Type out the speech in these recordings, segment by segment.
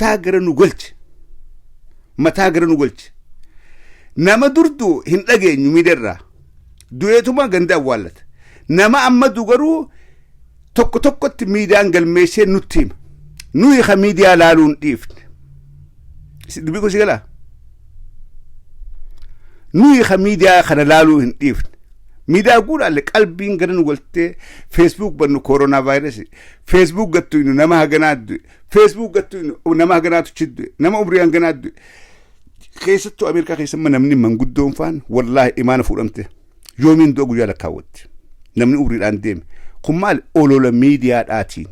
Mataa gara nu galche. Mataa gara nu galche. Nama durdu hin dhageenyu miidiyaarraa. Du'eetuma ganda awwaallata. Nama amma du garuu tokko tokkotti miidiyaan galmeessee nutti hima. Nuyi ka miidiyaa laaluu hin dhiifne. Dubbii kun si galaa? Nuyi ka miidiyaa kana laaluu hin dhiifne. Miidiyaa guudhaalle qalbiin gara nu galtee, Facebook bannu koronaa vaayirasii, Facebook gattu inu nama haganaa du'e, Facebook gattu inu nama haganaatu chiddu'e, nama umrii hanganaa du'e. Keessattuu Ameerikaa keessatti namni manguddoon faan wallaahi imaana fuudhamte, yoomiin du'a guyyaa lakkaawwatti. Namni umriidhaan deeme. Kun maal? Olola miidiyaadhaatiin.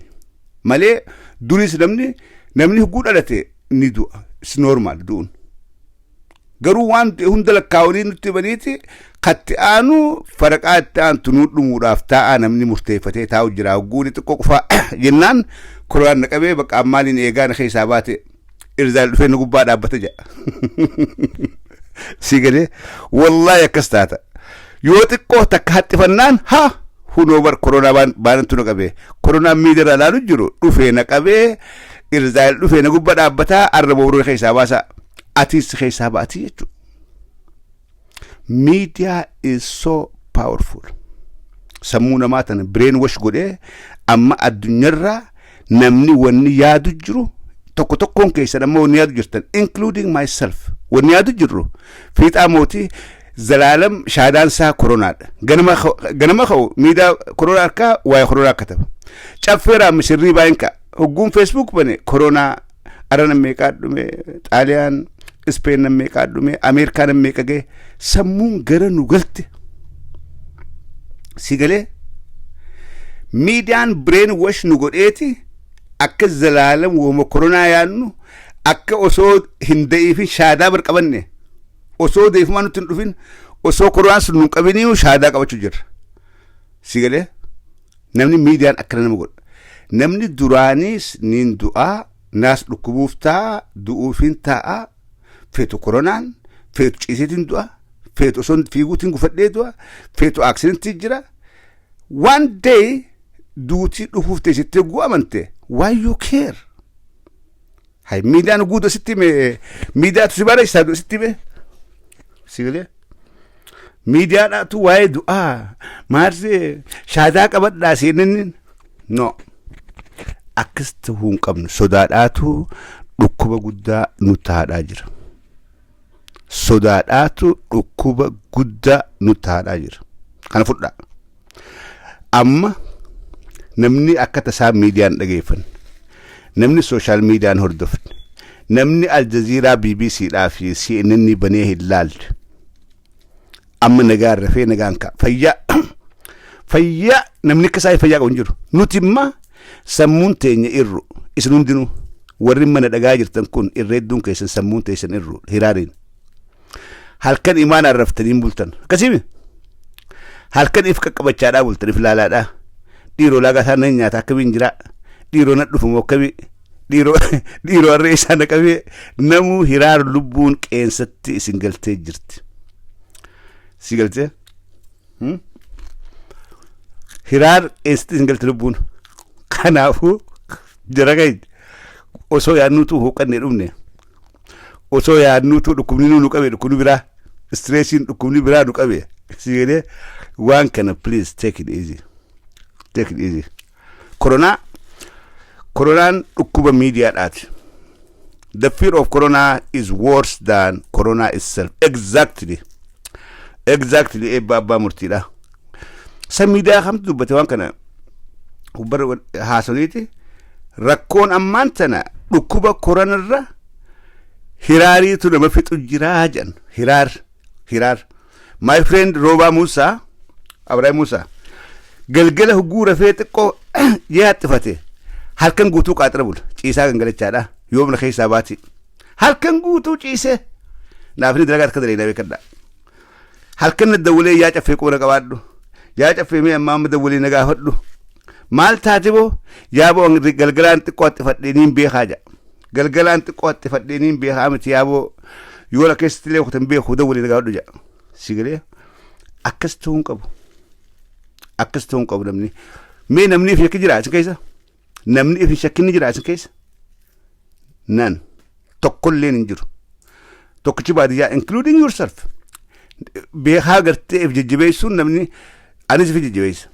Malee duris namni hogguu dhalate ni du'a. It's normal du'uun. Garuu waan du'e hunda lakkaawanii nutti himaniiti, katti aanu faraqaa itti aantu nuu dhumuudhaaf taa'aa, namni murteeffatee taa'u jira. Hogguuni xiqqoo qofaa jennaan koronaan na qabee, bakka ammaaliin eegaa na keessaa baate, irzaal dhufee na gubbaa dhaabbata jedha. Si galee? Wallaahi akkas taata. Yoo xiqqoo takka haxxifannaan, haa hunoo bar koronaa baanantu na qabee, koronaan miidiyaa ilaalu jiru dhufee na qabee, irzaal dhufee na gubbaa dhaabbataa, arra booruu keessaa baasaa, atiis keessaa baatii jechuudha. Media is so powerful. Sammuu namaa tana brain wash godhee, amma addunyaarraa namni wanni yaadu jiru tokko tokkoon keessan amma wanni yaadu jirtan, including myself, wanni yaadu jirru fiixaa mootii zalaalam shaadaan isaa koronaadha. Ganama ka'u miidiyaa koronaa harkaa waa'ee koronaa kataba. Caffeeraa misirrii baay'een ka'a. Hogguun Facebook bane koronaa, ara nam meeqaa dhume, Xaaliyaan, Ispeen nam meeqaa dhume, Ameerikaa nam meeqa gahe, sammuun gara nu galte. Si galee? Miidiyaan brain wash nu godheeti, akka zalaalam wooma koronaa yaadnu, akka osoo hin da'iifin shaadaa barqabanne, osoo deefumaa nutti hin dhufin, osoo koronaan sun nu qabinii shaadaa qabachuu jirra. Si galee? Namni miidiyaan akkana nama godha. Namni duraaniis niin du'aa, naas dhukkubuuf taa'a, du'uufin taa'a, feetu koronaan, feetu ciiseetiin du'a, feetu osoo fiiguutiin gufadhee du'a, feetu accidentii jira. One day duutii dhufuuf teessittee guu amante, why you care? Hay, miidiyaan guutuu sitti hime, miidiyaatu si barreessaa du'a sitti hime. Si galee? Miidiyaadhaatu waa'ee du'aa maarsee shaadaa qabadhaa seeninni no. Akkas ta'uu hin qabnu. Sodaadhaatu dhukkuba guddaa nu taadhaa jira. Sodaadhaatu dhukkuba guddaa nu taadhaa jira. Kana fudhaa. Amma namni akka tasaa miidiyaan dhageeffan, namni social mediaan hordofne, namni Aljaziiraa, BBCdhaa fi CNN banee hin laalle, amma nagaan rafee nagaan ka'a. Fayyaa fayyaa, namni akka isaa fayyaa qabu hin jiru. Nuti imma sammuun teenya irru, isin hundinuu warri mana dhagaa jirtan kun irreedduun keessan sammuun teessan irru hiraariin. Halkan imaanaan raftanii hin bultan. Akkasiimi? Halkan if qaqqabachaadhaa bultan, if laalaadhaa. Dhiiroo laagaa isaan nan nyaata akkamiin jiraa? Dhiiroo na dhufu moo akkamii? Dhiiroo dhiiroo harree isaa na qabee, namuu hiraar lubbuun qeensatti isin galtee jirti. Si galtee? Hiraar qeensatti isin galte lubbuun. Kanaafuu jara keenya, osoo yaadnuutu huuqannee dhumne, osoo yaadnuutu dhukkubni nu qabe, dhukkubni biraa, stressiin dhukkubni biraa nu qabe. Si galee? Waan kana please take it easy. Take it easy. Koronaan dhukkuba miidiyaadhaati. The fear of corona is worse than corona itself. Exactly. Exactly, eebba abbaa murtiidha. San miidiyaa kamtu dubbate waan kana bara haasoniiti. Rakkoon ammaan tana dhukkuba koronarra hiraariitu nama fixu jiraa jedhan. Hiraar. Hiraar. My friend Roobaa Muusaa, Abrahaam Muusaa, galgala hugguu rafee xiqqoo yaaxxifate, halkan guutuu qaaxira bula, ciisaa gangalachaadha, yoomna keessaa baati halkan guutuu ciisee naafni dalagaa akka dalagaa beekadha. Halkan na dawwalee, "Yaa Caffee, qubana qabaadhu, yaa Caffee, mee ammaa amma dawwalee na gaafadhu, maal taate boo?" "Yaa boo, galgalaan xiqqoo haxxifadhee niin beekaa," jedha. "Galgalaan xiqqoo haxxifadhee niin beekaa miti, yaa boo, yoo la keessatti illee kutan beeku, dawwalee na gaafadhu," jedha. Si galee? Akkas ta'uu hin qabu. Akkas ta'uu hin qabu namni. Mee namni if shakki jira isin keessa? Namni if shakkinni jira isin keessa? Nan tokkolleen hin jiru. Tokkichi baadiyyaa, including yourself, beekaa gartee if jajjabeessuun namni anis ifin jajjabeessa.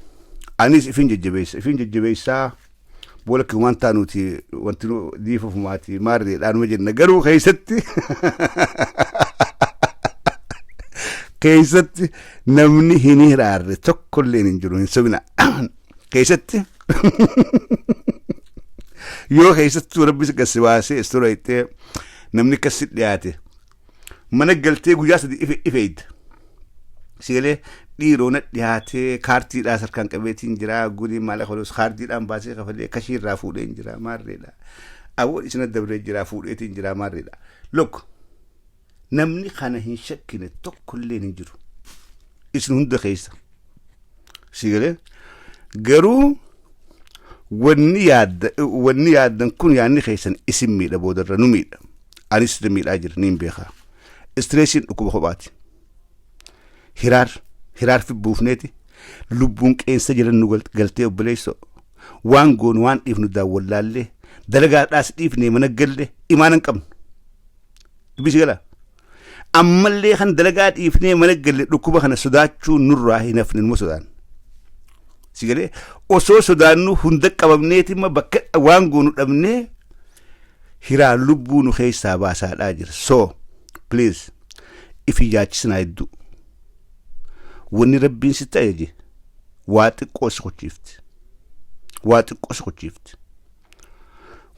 Anis ifin jajjabeessa. Ifin jajjabeessaa boola waan taanuuti, wanti nu diifafumaati maarreedhaanuma jenna, garuu keessatti namni hin hiraarre tokkolleen hin jiru. Hin sobina. Keessatti yoo keessattuu Rabbi si baasee istora ittee namni akkasi dhiyaate, mana galtee guyyaa 3 ifeeyda. Sigalee dhiiroo na dhiyaatee kaartiidhaa harkaan qabeetiin jira, guni maallaqa olus kaartiidhaan baasee kafalee kashii irraa fuudheen jira, maarreedha. Aboo isina dabree jira, fuudheetiin jira, maarreedha. Look, namni kana hin shakkine tokkolleen hin jiru. Isin hunda keessa. Sigalee garuu wanni yaaddan kun, yaadni keessan isin miidha, boodarra nu miidha. Anis miidhaa jira, niin beekaa. Stressiin dhukkuba kophaati. Hiraar hiraar fi buufneeti lubbuun qeensa jiran nu galtee, obboleessoo, waan goonu waan dhiifnu daawwallaallee, dalagaadhaas dhiifnee mana galle, imaana hin qabnu. Dubbisi gala. Ammallee kan dalagaa dhiifnee mana galle, dhukkuba kana sodaachuu nurraa hin hafne, numa sodaan. Si galee, osoo sodaannu hunda qabamneetima bakka waan goonu dhabnee hiraa lubbuu nu keessaa baasaadhaa jira. So please, ifi yaachisinaa hedduu. Wanni Rabbiin sitti ajaje waa xiqqoo si kochiifti. Waa xiqqoo si kochiifti.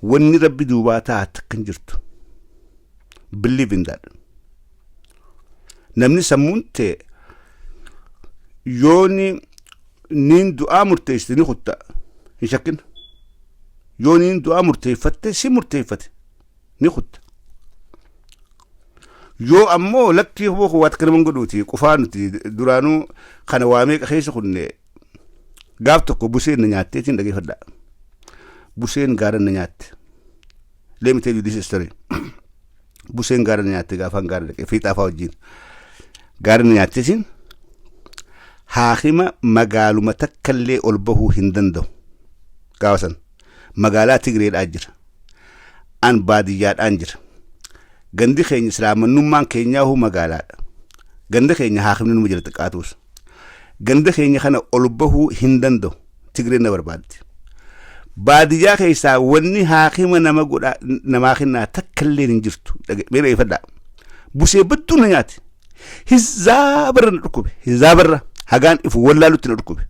Wanni Rabbi duubaa ta'a takka hin jirtu. Believe in that. Namni sammuun ta'e yooni niin du'aa murteessite ni kutta, hin shakkin. Yoo niin du'aa murteeffatte, si murteeffate ni kutta. Yoo ammoo lakkii huboo waa takka nama godhuuti, qufaa nuti duraanuu kana waa meeqa keessa kunne. Gaaf tokko buseen na nyaatteetiin, dhageeffadha. Buseen gaara na nyaatte. Let me tell you this story. Buseen gaara na nyaatte gaafaan gaara dhaqee fiixaafaa wajjin. Gaara na nyaatteetiin haakima magaaluma takkallee ol bahuu hin danda'u. Gaafa san magaalaa Tigreedhaa jira. An baadiyyaadhaan jira. Gandi keenya islaamannummaan keenyaahuu magaalaadha. Ganda keenya haakimni numa jira xiqqaatus. Ganda keenya kana ol bahuu hin danda'u. Tigreen na barbaaddi. Baadiyyaa keessaa wanni haakima nama godha namaa kennaa takkallee hin jirtu. Mee dhageeffadhaa. Busee badduu na nyaate. Hizaabarra na dhukkube. Hizaabarra hagaan ifu wallaalutti na dhukkube.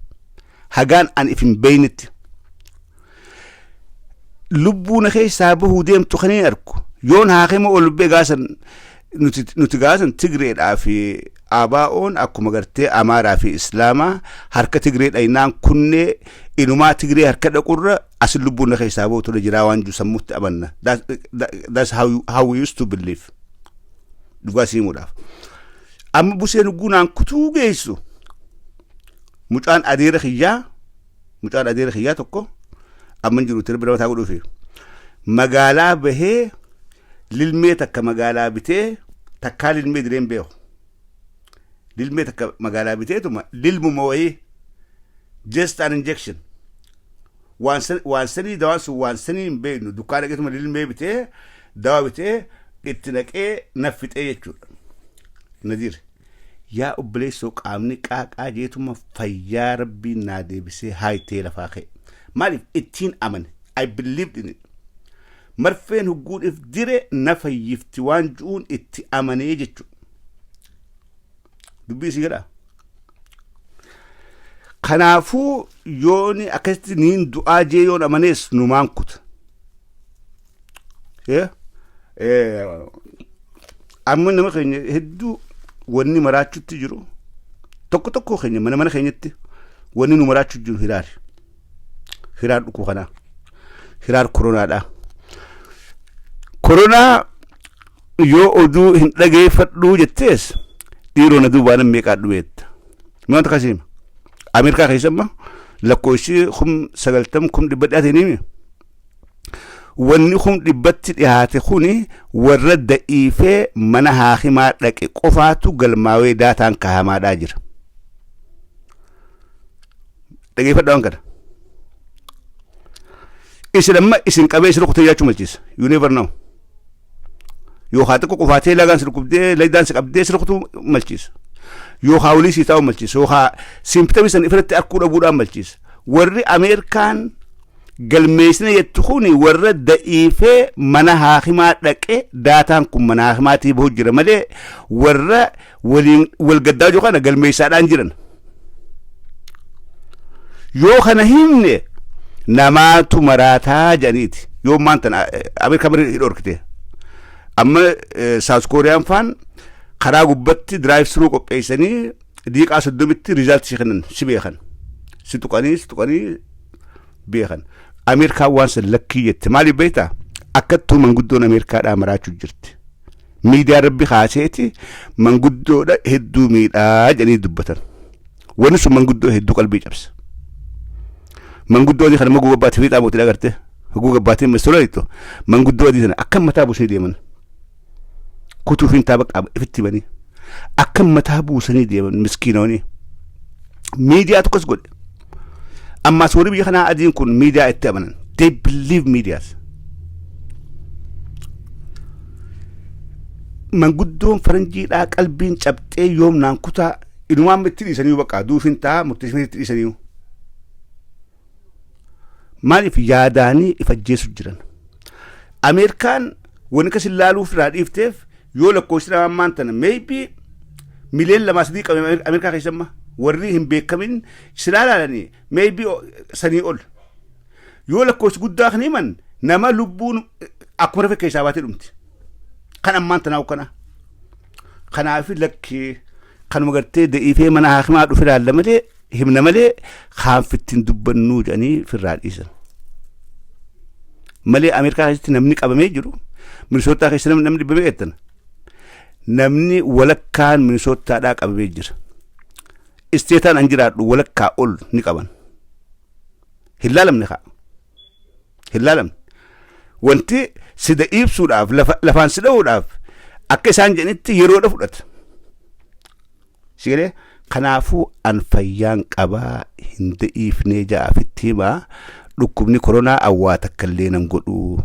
Hagaan an if hin beeynetti. Lubbuu na keessaa bahuu deemtu kan hin argu. Yoon haakima ol bee gaasan nuti gaasan Tigreedhaa fi ABO'n akkuma gartee Amaaraa fi Islaamaa harka Tigree dhaynaan kunnee inumaa Tigree harka dhaqurra asin lubbuun na keessaa bahu ture jiraa waan jiru sammuutti amanna. That's how we used to believe. Dhugaa simuudhaaf. Amma buseen guunaan kutuu geessu, mucaan adeera kiyyaa tokko amma hin jiru, tirbi mataa godhuufi magaalaa bahee lilmee takka magaalaa bitee, takkaa lilmee direen beeku. Lilmee takka magaalaa biteetuma lilmuma wayii, just an injection, waan sanii, dawaan sun waan sanii hin beeknu, dukkaana dhaqeetuma lilmee bitee, dawaa bitee itti naqee naffixee jechuudha. Nadiir, yaa obboleessoo, qaamni qaaqaa jeetuma fayyaa Rabbiin naa deebisee haayitee lafaa ka'e. Maaliif ittiin amane? I believed in it. Marfeen hugguudhiif dire na fayyifti waan ju'uun itti amanee jechuudha. Dubbii isii godhaa. Kanaafuu yooni akkasitti niin du'aa jee yoon amanees numaan kuta. Amma nama keenya hedduu wanni maraachutti jiru, tokko tokko keenya mana mana keenyatti wanni nu maraachuu jiru hiraari. Hiraar dhukkuba kanaa. Hiraar koronaadha. Koronaa yoo oduu hin dhageeffadhuu jettees, dhiiroo, na duubaan meeqaa dhumeetta. Maanta kasiima. Ameerikaa keessa amma lakkoofsi 90,000 100,000 dhiyaate ni wanni 100,000tti dhiyaate kuni warra da'iifee mana haakimaa dhaqe qofaatu galmaawee daataan kaahamaadhaa jira. Dhageeffadhaa waan kana. Isin amma isin qabee isin rukutee jiraachuu malchiisa. You never know. Yookaan xiqqoo qufaatee lagaan si dhukkubdee laydaan si qabdee si rukutuu malchiisa. Yookaan olii sii taa'u malchiisa. Yookaan symptomii san ifirratti arkuu dhabuudhaan malchiisa. Warri Ameerikaan galmeessina jettu kuni warra da'iifee mana haakimaa dhaqee dataan kun mana haakimaatii bahu jira malee, warra waliin wal gaddaa jiru kana galmeessaadhaan jiran. Yoo kana himne namaatu maraataa jedhaniiti. Yoo maan tana Ameerikaa bari dhorkite. Amma South Kooriyaan faan karaa gubbatti drive through qopheessanii diiqaa 30tti result si kennan, si beekan. Si tuqanii si tuqanii beekan. Ameerikaan waan san lakkii jette. Maaliif beektaa? Akkattuu manguddoon Ameerikaadhaa maraachuu jirti. Miidiyaa rabbi kaaseeti manguddoodha hedduu miidhaa jedhanii dubbatan. Wanni sun manguddoo hedduu qalbii cabsa. Manguddoo adii kana maguu gabbaatee fiixaa mootii agarte. Maguu gabbaatee mistola jettu manguddoo adii sana akkam mataa buusanii deeman. Kutuu fi taaba qaba ifitti banii. Akkam mataa buusanii deeman miskiinooni. Miidiyaa tokkos godhe. Ammaas warri biyya kanaa adiin kun miidiyaa itti amanan. They believe medias. Manguddoon faranjiidhaa qalbiin cabxee yoomnaan kutaa inumaan itti dhiisanii bakka duufin ta'a murteessanii itti dhiisanii. Maaliif yaadaanii ifajjeessu jiran? Ameerikaan wanni kas ilaaluuf irraa dhiifteef, yoo lakkoofsi namaa ammaan tana maybe miliyoona 2-3 qabe Ameerikaa keessa, amma warri hin beekamin silaa ilaalanii maybe sanii ol. Yoo lakkoofsi guddaa kan himan nama lubbuun akkuma rafe keessaa baatee dhumti. Kan ammaan tanaa kana. Kanaaf lakkee kanuma gartee da'iifee mana haakimaa dhufe ilaalla malee, himna malee, kaanfittiin dubbannuu jedhanii firraa dhiisan. Malee Ameerikaa keessatti namni qabamee jiru, Minisootaa keessa namni dhibbamee jettan. Namni walakkaan Minisootaadhaa qabamee jira. Stateaan an jiraadhu walakkaa ol ni qaban. Hin laalamne kaa. Hin laalamne. Wanti si da'iibsuudhaaf, lafaan si dha'uudhaaf, akka isaan jedhanitti yeroodha fudhata. Si galee? Kanaafuu an fayyaan qabaa, hin da'iifnee ja'afitti himaa, dhukkubni koronaa awwaa takka illee nan godhu.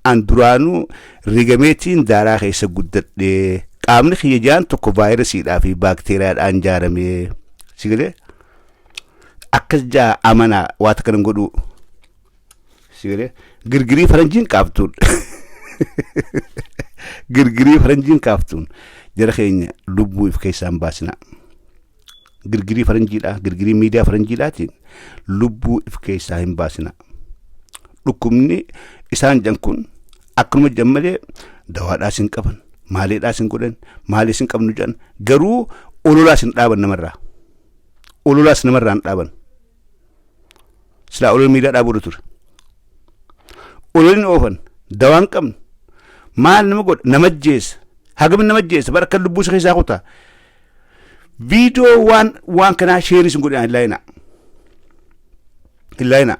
An duraanuu rigameetiin daaraa keessa guddadhee, qaamni kiyya jaan tokko vaayirasiidhaa fi baakteeriyaadhaan ijaaramee, si galee, akkas jaa amanaa, waa takka nan godhu. Si galee? Girgirii faranjiin qaabtuun, girgirii faranjiin kaaftuun, jara keenya, lubbuu if keessaan baasinaa. Girgirii faranjiidhaa, girgirii miidiyaa faranjiidhaatiin lubbuu if keessaa hin baasinaa. Dhukkubni isaan jedhan kun akkanuma jedhan malee dawaadhaas hin qaban, maaliidhaas hin godhan, maaliis hin qabnu jedhan, garuu ololaas hin dhaaban namarraa. Ololaas namarraa hin dhaaban. Silaa olola miidiyaa dhaabuu ture. Ololni oofan dawaan qabnu maal nama godha, nama ajjeesa, hagam nama ajjeesa, bara akka lubbuu isa keessaa kutaa. Viidiyoo waan kanaa shareis hin godhin, hin laayinaa. Hin laayinaa.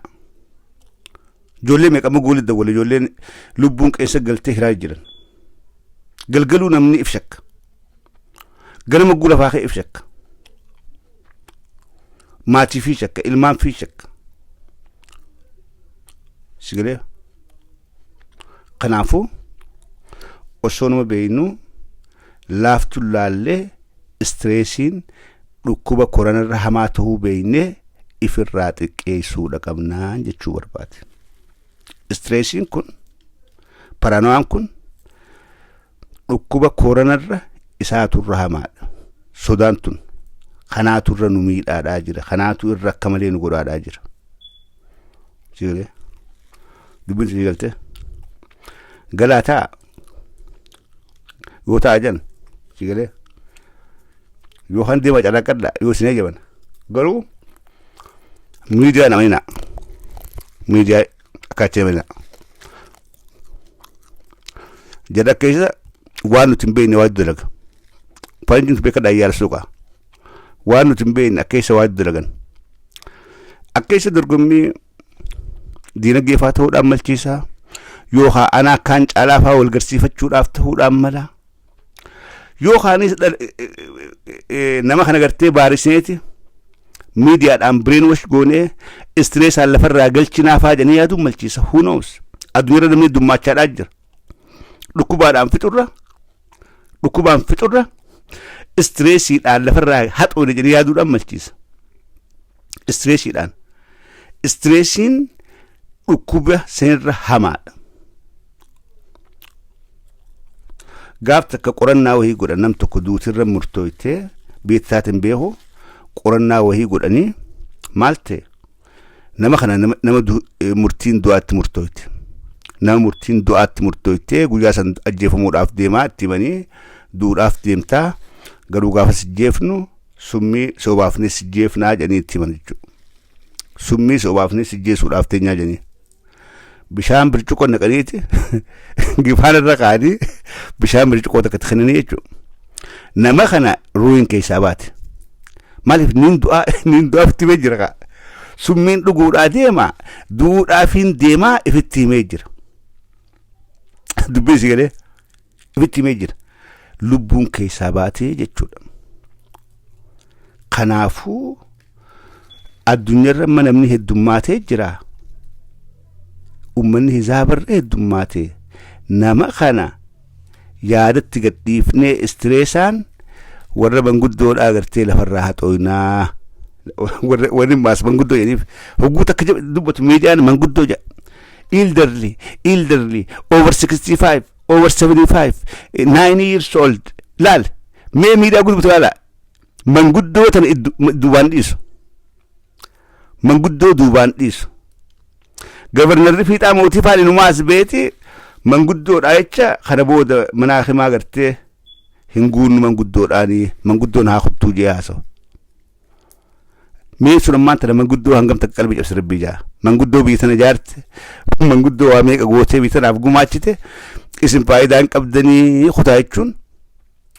Ijoollee meeqamma goolii dawwale, ijoolleen lubbuun keessa galtee hiraa jiran. Galgaluu namni if shakka. Ganama guu lafaa ka'e if shakka. Maatii fi shakka, ilmaan fi shakka. Si galee? Kanaafuu osoo nama beeknu laaftu laallee, stressiin dhukkuba koronarra hamaa ta'uu beeknee ifirraa xiqqeessuudha qabnaa jechuu barbaade. Stressiin kun, paranoiaan kun dhukkuba koronarra isaaturra hamaadha. Sodaan tun kanaaturra nu miidhaadhaa jira. Kanaatu irra akka malee nu godhaadhaa jira. Si galee? Dubbiin si galtee? Galaa ta'a. Yoo ta'a jan si galee? Yookaan deema calaqqadha yoo isin eeyyaman. Garuu miidiyaa nama hinaa. Miidiyaa akka achi nama hinaa. Jedha keessa waan nuti hin beekne waatu dalaga. Faranjiin tun beekadhaa yaala suuqaa. Waan nuti hin beekne akka keessa waatu dalagan. Akka keessa dorgommii diinagdee faa ta'uudhaan malchiisaa, yookaan anaa akkaan caalaa faa wal garsiifachuudhaaf ta'uudhaan mala, yookaanis nama kana gartee baariseeti miidiyaadhaan brain wash goonee stressaan lafarraa galchinaa faa jedhanii yaaduun malchiisa. Who knows? Addunyaarra namni heddummachaadhaa jira. Dhukkubaadhaan fixurra. Dhukkubaan fixurra stressiidhaan lafarraa haxoone jedhee yaaduudhaan malchiisa. Stressiidhaan. Stressiin dhukkuba sanirra hamaadha. Gaaf takka qorannaa wahii godhan, nam tokko duutirra murtooytee beektaatiin beeku qorannaa wahii godhanii maal ta'e, nama kana nama murtiin du'aatti murtooyte. Nama murtiin du'aatti murtooytee guyyaa san ajjeefamuudhaaf deemaa itti himanii, duudhaaf deemtaa, garuu gaafa si jeefnu summii sobaafnee si jeefnaa jedhanii itti himan jechuudha. Summii sobaafnee si jeesuudhaaf teenyaa jedhanii. Bishaan bircuqoo naqaniiti gifaan irra kaa'anii bishaan bircuqoo takka itti kennanii jechuudha. Nama kana ruuhin keessaa baate. Maaliif? Niin du'aa itti himee jira kaa. Summiin dhuguudhaa deema, duudhaafiin deemaa ifitti himee jira. Dubbii si galee ifitti himee jira. Lubbuun keessaa baatee jechuudha. Kanaafuu addunyaarra amma namni heddummaatee jira. Uummanni hizaabarra heddummaatee nama kana yaadatti gadhiifnee stressaan warra manguddoodhaa agartee lafarraa haxooynaa. Warri maas manguddoo jedhaniif hogguu takka dubbatu miidiyaan manguddoo jedha. Elderly, elderly, over 65, over 75, 9 years old. Laal, mee miidiyaa guddatu laala. Manguddoo tana duubaan dhiisu. Manguddoo duubaan dhiisu. Governorri fiixaa mootii faan inumaas beeti manguddoodha jecha kana booda manaa himaa gartee hin guunnu manguddoodhaanii, manguddoon haa kuttuu jee haasa'u. Mee sun ammaan tana manguddoo hangam takka qalbii cabse rabbii jaa. Manguddoo biyya tana ijaarte, manguddoo waa meeqa gootee biyya tanaaf gumaachite, isin faayidaa hin qabdanii kutaa jechuun.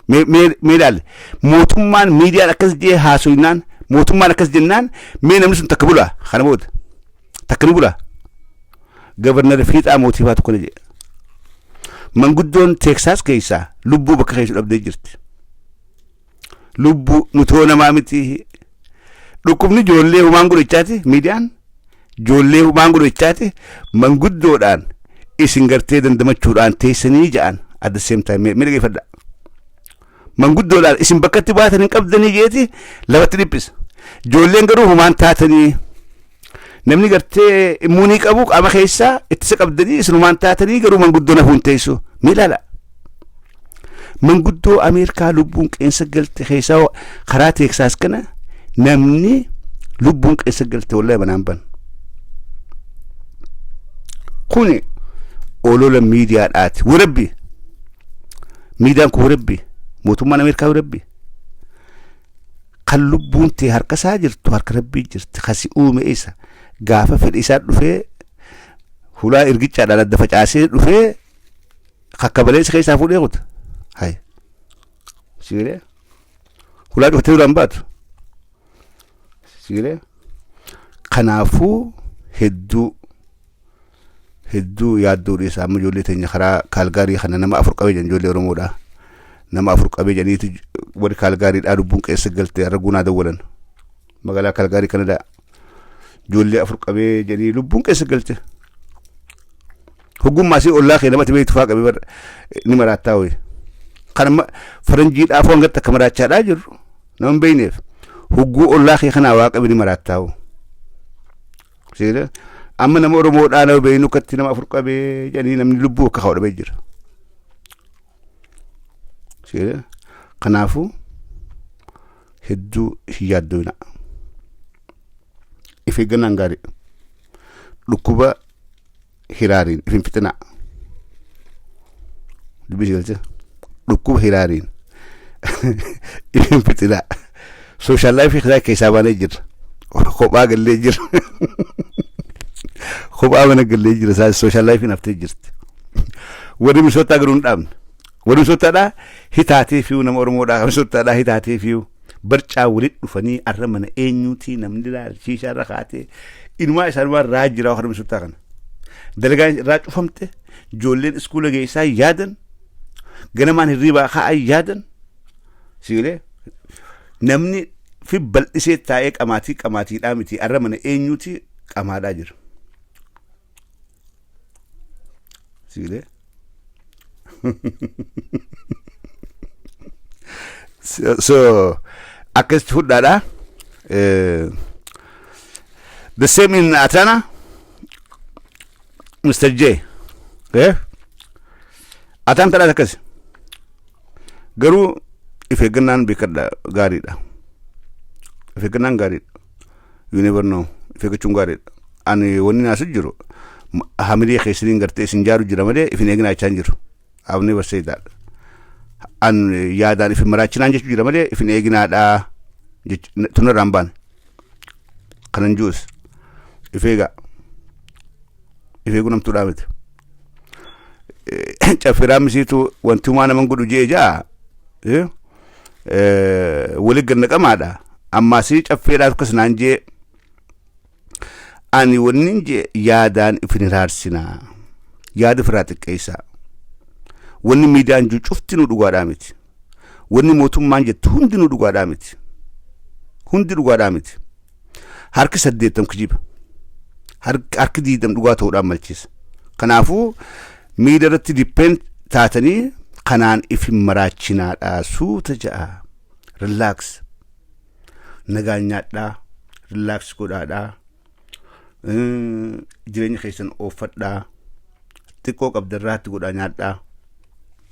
Mee ilaali, mootummaan miidiyaan akkas jee haasoynaan, mootummaan akkas jennaan, mee namni sun takka bulaa kana booda takka ni bulaa? Governor fiixaa mootii faa tokko ni jedhe. Manguddoon Teeksaas keessaa lubbuu bakka keessu dhabdee jirti. Lubbuu nutoo namaa miti. Dhukkubni ijoollee humaan godhachaati, miidiyaan ijoollee humaan godhachaati, manguddoodhaan isin gartee dandamachuudhaan teessanii ja'an. At the same time, mee dhaggeeffadha. Manguddoodhaan isin bakkatti baatan hin qabdanii jeeti lafatti dhiphisa. Ijoolleen garuu humaan taatanii, namni gartee immuunii qabu qaama keessaa ittisa qabdanii, isin humaan taatanii, garuu manguddoon hafuun teessu. Mee ilaala. Manguddoo Ameerikaa lubbuun qeensa galte keessaa karaa Teeksaas kana namni lubbuun qeensa galte wallahi banaan ban. Kuni olola miidiyaadhaati. Warabbi. Miidiyaan kun warabbi. Mootummaan Ameerikaa warabbi. Kan lubbuun tee harka isaa jirtu, harka rabbii jirti. Kasi uume isa gaafa fedhi isaa dhufee hulaa ergichaadhaan adda facaasee dhufee kakkabalee si keessaa fuudhee kuta. Hay. Sigilee. Hulaa dhuftee duraan baatu. Sigilee. Kanaafuu hedduu hedduu yaaddoo dhiyeessa. Amma ijoollee teenya karaa Kaalgaarii kana nama afur qabee jiran, ijoollee Oromoodha. Nama afur qabee jedhaniitu warri Kaalgaariidhaa lubbuun keessa galte har'a guunaa dawwalan. Magaalaa Kaalgaarii Kanadaa. Ijoollee afur qabee jedhanii lubbuun keessa galte. Hoggummaa si ollaa kee namatti beektu faa qabee ni maraattaa wayi. Kan amma faranjiidhaaf hanga takka maraachaadhaa jirru nama hin beekneef hogguu ollaa kee kanaa waa qabe ni maraattaa wayi. Amma nama Oromoodhaa nama beeknu akkatti nama afur qabee jedhanii namni lubbuu akka kaa'u dhabee jira. Kanaafuu hedduu hin yaaddoina. If eeggannaan gaarii. Dhukkuba hiraariin if hin fixinaa. Dubbii si galchee, dhukkuba hiraariin if hin fixinaa. Social life keessaa baanee jirra. Kophaa gallee jira. Kophaa mana gallee jira. Social lifeiin haftee jirti. Warri Minisootaa garuu hin dhaabne. Warri Minisootaadhaa hitaatee fi'uu, nama Oromoodhaa Minisootaadhaa hitaatee fi'uu barcaa walitti dhufanii arra mana eenyuutii namni laal shiishaa irra kaatee inumaa isaanumaa irraa jira warra Minisootaa kana. Dalagaan irraa cufamte, ijoolleen iskuula geessaa yaadan, ganamaan hirribaa ka'an yaadan, siilee namni fi bal'isee taa'ee qamaatii qamaatiidhaa miti, arra mana eenyuuti qamaadhaa jira. Siilee. So akkasitti fudhaadha. The same in Atlanta, Mr. J. Eh? Atlanta akkas. Garuu if eeggannaan beekadha, gaariidha. If eeggannaan gaariidha. You never know. If eeggachuun gaariidha. Ani wanni naasuu jiru hamilee keessaniin gartee isin jaaru jira malee if hin eeginaa jechaa hin jiru. I've never said that. An yaadaan if hin maraachinaan jechuu jira malee if hin eeginaadhaa tunarraan baane. Kanan juus if eegaa. If eeguu namtuudhaa miti. Caffeeraan misiitu wanti humaa naman godhu jee jaa wali gannaqamaadha. Ammaasii caffeedhaaf akkas naan jee, ani wanni jee yaadaan if hin hiraarsinaa. Yaada ofirraa xiqqeessaa. Wanni miidiyaan jiru cuftinuu dhugaadhaa miti. Wanni mootummaan jettu hundinuu dhugaadhaa miti. Hundi dhugaadhaa miti. Harki 80 kijiba. Harki 20 dhugaa ta'uudhaan malchiisa. Kanaafuu miidiyaa irratti depend taatanii kanaan if hin maraachinaadha, suuta ja'a. Relax. Nagaan nyaadhaa. Relax godhaadhaa. Jireenya keessan ooffadhaa. Xiqqoo qabdarraatti godhaa nyaadhaa.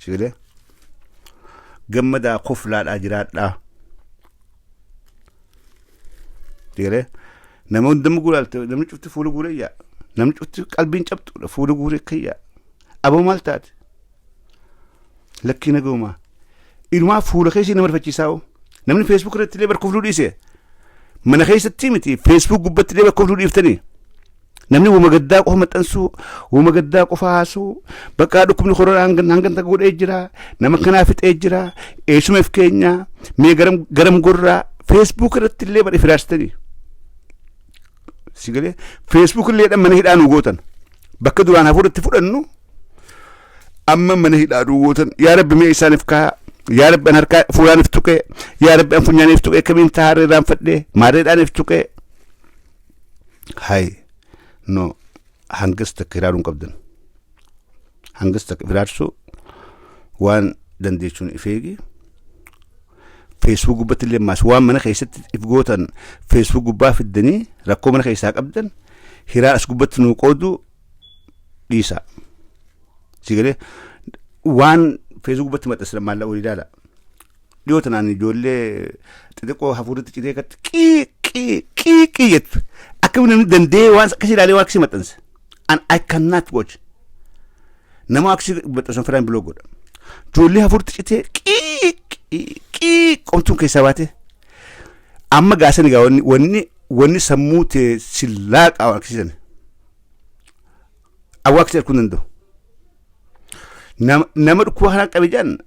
Sigilee. Gammadaa, koflaadhaa jiraadhaa. Sigilee. Nama hundamma guuraalte, namni cufti fuula guuree yaa. Namni cufti qalbiin cabxuudha, fuula guuree kayyaa. Aboo, maal taate? Lakkii, nagaumaa. Ilumaa fuula keessi nama rifachiisaa oo. Namni Facebook irratti illee barkoofluu dhiise. Mana keessatti miti, Facebook gubbatti illee barkoofluu dhiiftanii. Namni wama gaddaa qofa maxxansuu, wama gaddaa qofa haasuu, bakka dhukkubni koronaa hangan hangan takka godhee jira, nama kanaa fixee jira, eessumeef keenya, mee garam garam gorraa, Facebook irratti illee bara firaarsitanii. Si galee, Facebook illee mana hidhaa nu gootan. Bakka duraan hafuuratti fudhannu amma mana hidhaa nu gootan. Yaa Rabbi, mee isaaniif kaa. Yaa Rabbi, an harkaa fuulaaniif tuqee, yaa Rabbi, an funyaaniif tuqee, kamiin taaree irraanfadhee maarreedhaaniif tuqee. Hay, no, hangas takka hiraaruun qabdan. Hangas takka firaarsuu waan dandeechuun if eegi. Facebook gubbatti illee maas waan mana keessatti if gootan Facebook gubbaa fiddanii rakkoo mana keessaa qabdan hiraa as gubbatti nuu qoodu dhiisa. Si galee, waan Facebook gubbatti maxxansan maallaqa walii ilaala. Dhiyoo tanaan ijoollee xixiqqoo hafuurratti citee katti qii qii qii qii jettu. Akka namni danda'ee waan akkasii ilaalee waan akkasii maxxansa. And I cannot watch. Nama akkasii maxxansan firaan block godha. Ijoollee hafuurratti citee qii qii qii qomtuun keessaa baate. Amma gaasan egaa wanni sammuu tee sillaa waan akkasiisan. Awwaa akkasii arguu hin danda'u. Nama dhukkuba kanaan qabe jedhan,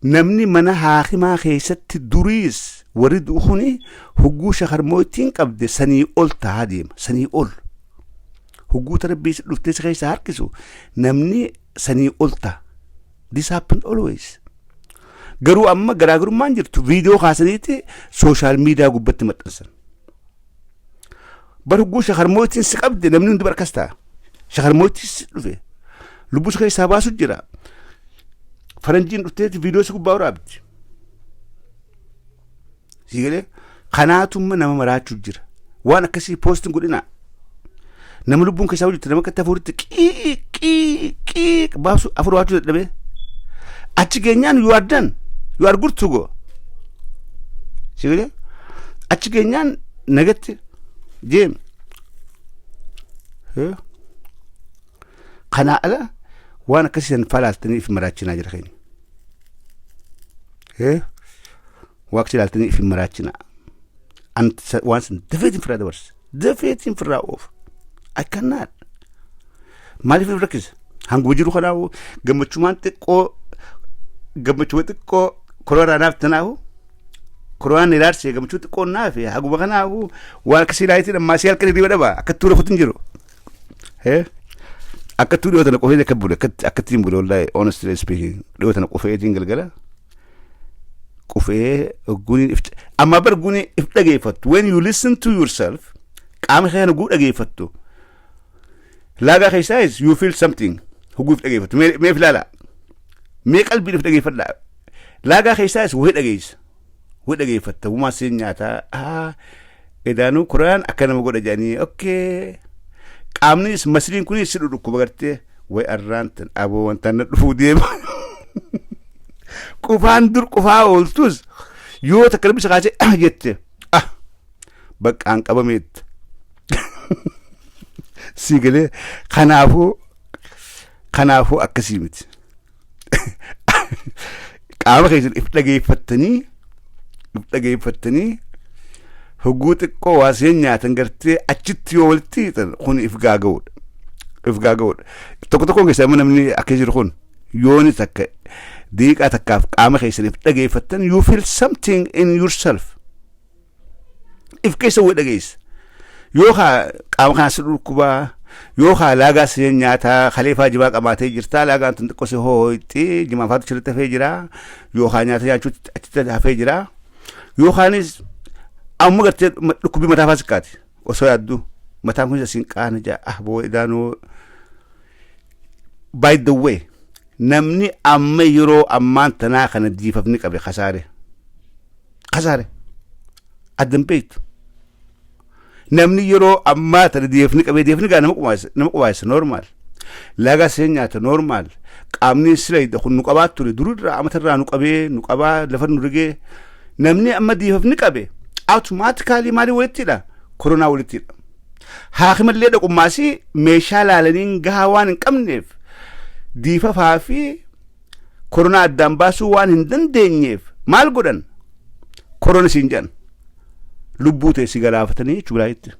namni mana haakimaa keessatti duriis warri du'u kuni hugguu shakarmootiin qabde sanii ol tahaa deema, sanii ol. Hugguu tarabbii dhuftee si keessaa harkisu namni sanii ol ta'a. This happen always. Garuu amma garaagarummaan jirtu viidiyoo kaasaniiti social media gubbatti maxxansan. Bar hugguu shakarmootiin si qabde namni hundi barkas ta'a. Shakarmootiin si dhufe. Lubbuu si keessaa baasu jira. Faranjiin dhufteeti viidiyoo si gubbaa waraabdi. Si galee, kanaatumma nama maraachuu jira. Waan akkasii post iin godhina. Nama lubbuun keessaa hojjette, nama akkatti hafuuritti qii qii qii baasu afur waachuu dadhabee. Achi geenyaan you are done. You are good to go. Si galee, achi geenyaan nagatti deemi. Kanaa ala waan akkasii san falaaltanii if maraachinaa jira keenya. Waa akkasii ilaaltanii if maraachinaa. Waan san dafeetiin firraa dabarsa. Dafeetiin firraa oofa. I cannot. Maaliif if rakkisa? Hanguma jiru kanaafu gammachumaan xiqqoo, gammachuma xiqqoo koronaa naaf tanaafu, koronaan ilaalsee gammachuu xiqqoo naaf haguma kanaafu waan akkasii ilaaltiin ammaasii halkan hirriba dhaba, akkattuu rafutu hin jiru. Akkattuu dhiyoo tana qofee akka bule, akkatti hin bule, wallahi, honestly speaking, dhiyoo tana qofeetiin galgala qufee guuniin if amma bar guunii if dhageeffattu, when you listen to yourself, qaama kee kana guu dhageeffattu, laagaa keessaayis you feel something. Huguu if dhageeffattu, mee if ilaala, mee qalbiin if dhageeffadhaa. Laagaa keessaas wayii dhageessa. Wayii dhageeffatta. Wumaa seen nyaataa. Ah, edaanuu koronaan akka nama godha jedhanii, okay. Qaamnis masliin kunis si dhudhukkuba gartee, way arraan tan aboo wanta na dhufuu deema. Qufaan dur qufaa ooltus yoo takka namni kaasee ah jette, ah, baqqaan qabameetta. Si galee? Kanaafuu akkasii miti. Qaama keessan if dhageeffattanii hogguu xiqqoo waa seen nyaatan gartee achitti yoo walitti hiixan, kun if gaaga'uudha. If gaaga'uudha. Tokko tokkoon keessaa immoo namni akka jiru kun yooni takka daqiiqaa takkaaf qaama keessan if dhageeffattan, you feel something in yourself. If keessa wayii dhageessa. Yoo kaa qaama kana si dhukkubaa, yoo kaa laagaa seen nyaataa, kaleefaa jibaa qabaatee jirtaa, laagaan tun xiqqoo si hoo'ixxi, jimaafaatu achirratti hafee jira, yoo kaa nyaata nyaachuutti achitti hafee jira, yookaanis amma gartee dhukkubii mataa faa siqqaati osoo yaaddu, mataan kunis asiin qaana jaa, ah boo idaanoo. By the way, namni amma yeroo ammaan tanaa kana diifafni qabe kasaare, kasaare addan beektu. Namni yeroo ammaa tana diifni qabee, diifni gaa nama qubaayisa, nama qubaayisa normal, laga seen nyaata normal, qaamni sila kun nu qabaa ture durirraa amatarraa nu qabee, nu qabaa lafa nu rigee, namni amma diifafni qabe automatically maalii walittidha? Koronaa walittidha. Haakimallee dhaqummaasii meeshaa laalaniin gahaa waan hin qabneef, diifafaa fi koronaa addaan baasuu waan hin dandeenyeef, maal godhan? Korona siin jedhan, lubbuu ta'e si galaafatanii jechuudha. Itti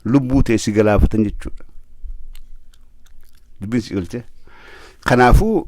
lubbuu ta'e si galaafatan jechuudha. Dubbiin si galte? Kanaafuu.